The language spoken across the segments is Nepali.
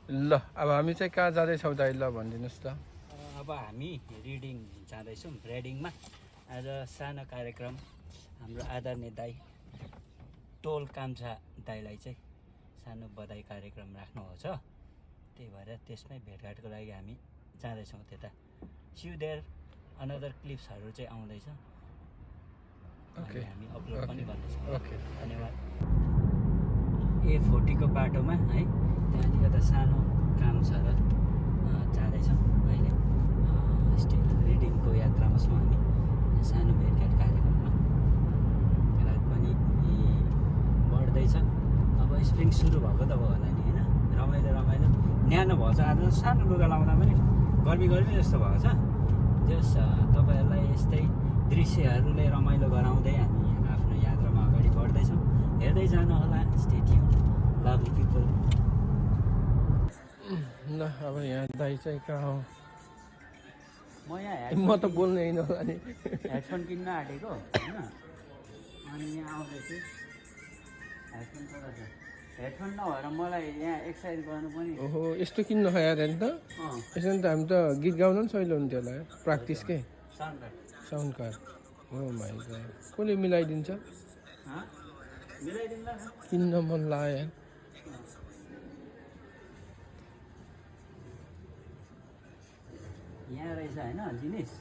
ल अब हामी चाहिँ कहाँ जाँदैछौँ दाइ ल भनिदिनुहोस् त। अब हामी रिडिङ जाँदैछौँ। रेडिङमा आज सानो कार्यक्रम हाम्रो आदरणीय दाई टोल कान्छा दाईलाई चाहिँ सानो बधाई कार्यक्रम राख्नुभएको छ। त्यही भएर त्यसमै भेटघाटको लागि हामी जाँदैछौँ त्यता। See you there. अनदर क्लिप्सहरू चाहिँ आउँदैछ। ओके हामी अपलोड पनि गर्दैछौँ। ओके धन्यवाद। A40 को बाटोमा है त्यहाँनिर त सानो काम छ र जाँदैछौँ अहिले। स्टिल रिडिङको यात्रामा छौँ हामी। सानो भेटघाट कार्यक्रममा रात पनि बढ्दैछ। अब स्प्रिङ सुरु भएको त भयो होला नि होइन। रमाइलो रमाइलो न्यानो भएको छ। आज सानो लुगा लाउँदा पनि गर्मी गर्मी जस्तो भएको छ। जस तपाईँहरूलाई यस्तै दृश्यहरूले रमाइलो गराउँदै हामी आफ्नो यात्रामा अगाडि बढ्दैछौँ। हेर्दै जानु होला। Stay tuned lovely people. ल अब यहाँ दाइ चाहिँ कहाँ हो? म यहाँ म त बोल्ने होइन होला नि। हेडफोन किन्न आँटेको होइन। अनि यहाँ आउँदैछु। हेडफोन कता छ? हेडफोन नभएर मलाई यहाँ एक्सर्साइज गर्नु पनि। ओहो यस्तो किन्न खयार नि त। यसो नि त हामी त गीत गाउन पनि सहिलो हुन्थ्यो होला प्र्याक्टिसकै। साउन्ड कार्ड हो भाइ कसले मिलाइदिन्छ? मिलाइदिउँला न। किन्न मन लाग्यो। यहाँ रहेछ होइन जिनिस।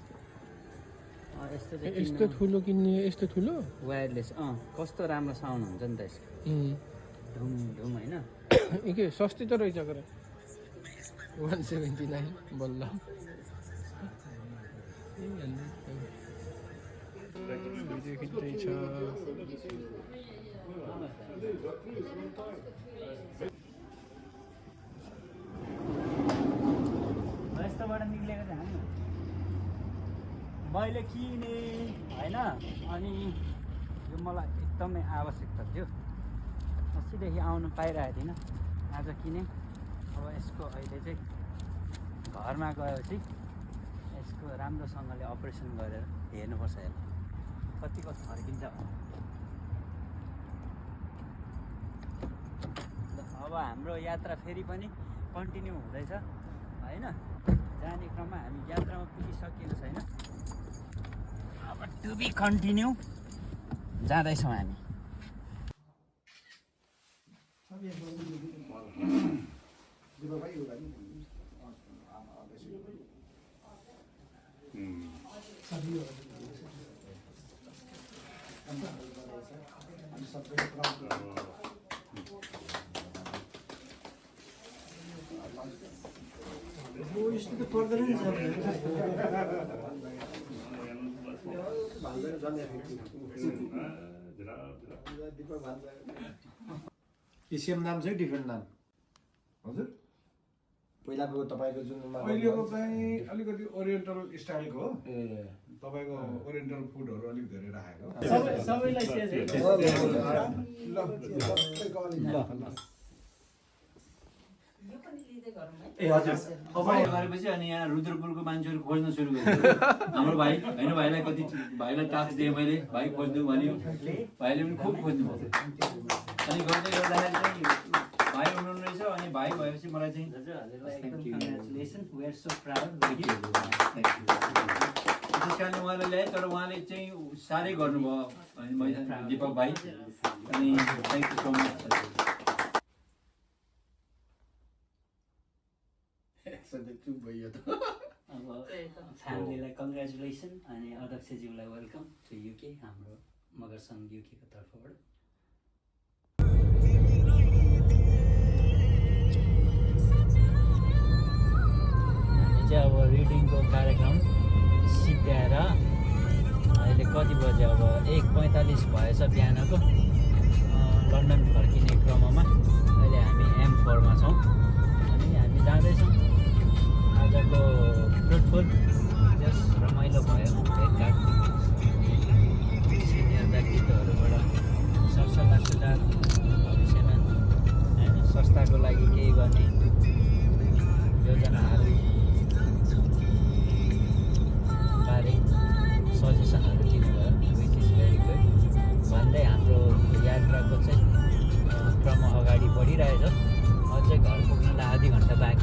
यस्तो चाहिँ यस्तो ठुलो किन्ने यस्तो ठुलो वायरलेस। कस्तो राम्रो साउन्ड हुन्छ नि त यसको। धुम धुम होइन। के सस्तै त रहेछ गरे 179 बल्ल। भिडियो खिच्दैछ। यस्तोबाट निक्लेको चाहिँ हामी मैले किने होइन। अनि यो मलाई एकदमै आवश्यकता थियो। अस्तिदेखि आउनु पाइरहेको थिइनँ। आज किनेँ। अब यसको अहिले चाहिँ घरमा गएपछि यसको राम्रोसँगले अपरेसन गरेर हेर्नुपर्छ। यसलाई कतिको फर्किन्छ। अब हाम्रो यात्रा फेरि पनि कन्टिन्यू हुँदैछ होइन। जाने क्रममा हामी यात्रामा पुगिसकेको छैन। अब टु बी कन्टिन्यू जाँदैछौँ हामी। सेम नाम चाहिँ डिफ्रेन्ट नाम हजुर। पहिलाको तपाईँको जुन अहिलेको चाहिँ अलिकति ओरिएन्टल स्टाइलको हो। ए तपाईँको ओरिएन्टल फुडहरू अलिक धेरै राखेको। सबैलाई ए हजुर तपाईँ गरेपछि अनि यहाँ रुद्रपुरको मान्छेहरू खोज्न सुरु गर्यो। हाम्रो भाइ होइन भाइलाई कति भाइलाई टास्क दिएँ मैले। भाइ खोज्नु भन्यो। भाइले पनि खुब खोज्नुभयो। अनि गर्दै गर्दाखेरि चाहिँ भाइ हुनुहुन्न रहेछ। अनि भाइ भएपछि मलाई चाहिँ congratulation. We are so proud. त्यस कारणले उहाँले ल्याएँ। तर उहाँले चाहिँ साह्रै गर्नुभयो अनि मैले दिपक भाइ। अनि थ्याङ्क यू सो मच। चुप भयो त। अब फ्यामिलीलाई कङ्ग्रेचुलेसन अनि अध्यक्षज्यूलाई वेलकम टु युके हाम्रो मगर सङ्घ युकेको तर्फबाट। हामी चाहिँ अब रिडिङको कार्यक्रम सिद्ध्याएर अहिले कति बजे अब 1:45 भएछ बिहानको। लन्डन फर्किने क्रममा अहिले हामी M4मा छौँ। अनि हामी जाँदैछौँ। आजको फ्रुटफुल जस रमाइलो भयो भेटघाट। सिनियर व्यक्तित्वहरूबाट सरसल्लाह सुझाव भविष्यमा होइन संस्थाको लागि केही गर्ने योजनाहरू बारे सजेसनहरू दिनुभयो। Which is very good. भन्दै हाम्रो यात्राको चाहिँ क्रम अगाडि बढिरहेछ। अझै चाहिँ घर पुग्नलाई आधी घन्टा बाँकी